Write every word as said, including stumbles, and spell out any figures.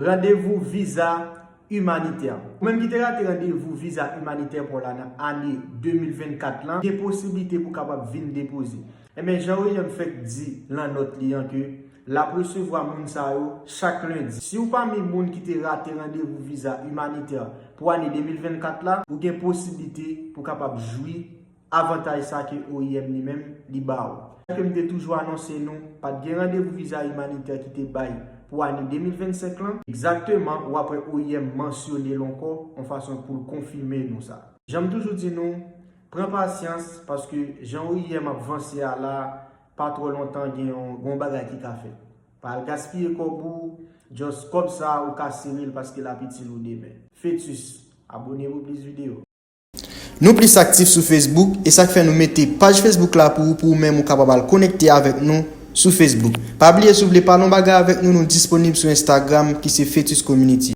Randevou viza imanitè. Ou menm ki te rate randevou viza imanitè pa w la nan ane de mil vennkat lan, gen posiblite pou w kapab vin depoze. Enben, jan O I M fèk di lan nòt li an ke l ap resevwa moun sa yo chak lendi. Si w pami moun ki te rate randevou viza imanitè pou ane de mil vennkat la, ou gen posiblite pou w kapab jwi avantaj sa ke O I M li menm li ba w. Jan ke m te toujou anonse nou, pa t gen randevou viza imanitè ki te bay pou ane de mil vennsenk lan. Egzakteman, w ap wè O I M mansyone l ankò yon fason pou l konfime nou sa. Jan m toujou di nou, pran pasyans, paske jan O I M ap vanse a la, pa twò lontan gen yon, gen yon bagay ki ka fèt. Pa al gaspiye kòb ou, just kòb sa ou ka sere l paske l ap itil ou demen. Fetus, abone pou plis videyo. Nou plis aktif sou Facebook, e sa k fè nou mete paj Facebook la pou ou, pou ou menm ou kapab al konekte avèk nou sou Facebook. Pa bliye, si w vle pale yon bagay avèk nou, nou disponib sou Instagram ki se Fetus Community.